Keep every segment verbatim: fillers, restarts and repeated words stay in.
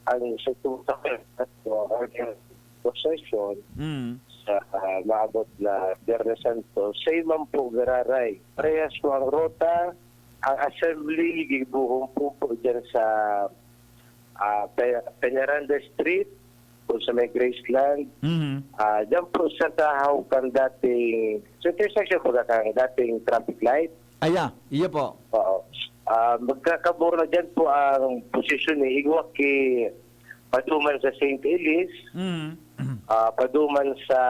Ang sa tuta, ang procession Mm. sa ah, maabot na Biyernes Santo, same man po gararay. Parehas po ang rota, ang assembly, gibuhon po po dyan sa ah, Pe- Peñaranda Street, po sa may Graceland. Mhm. Ah, dyan po sa kahaw kan dating, sa intersection po kan dating traffic light. Aya, iya po. Oo. Ah, magkakabura dyan po ang posisyon ni igwa ki paduman sa Saint Elias, Mm. ah, paduman sa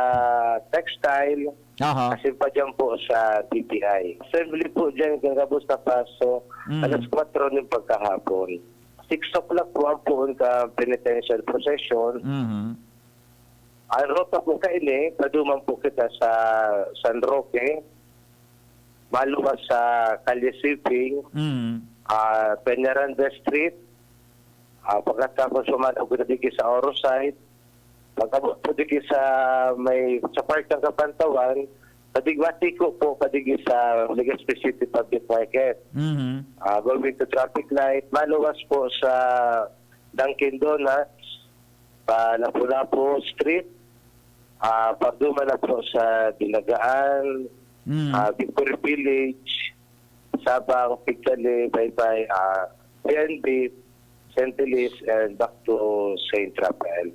textile, Aha. kasi pa dyan po sa T P I. Assembly po dyan kang gabos na paso, Mm. alas kwatro ng pagkahapon. Six o'clock po ang puon ka penitential procession. Mhm. Ang rota po kaini, paduman po kita sa San Roque, maluwas sa Calle Siping, Mm. ah, Peñaranda Street, ah, pagkatapos pumanog na digi sa Oro side, pagkabot po digi sa may sa Park ng Kapantawan, padigmatiko po padigi sa Legazpi City Public Market. Mhm. Ah, going to traffic light, maluwas po sa Dunkin Donuts, pa Lapu-Lapu Street, ah, paduman na po sa Dinagaan, Mm. ah, Victory Village, Sabang, Pigtali, Baybay, ah, P N B, Saint Elias, and back to Saint Rafael.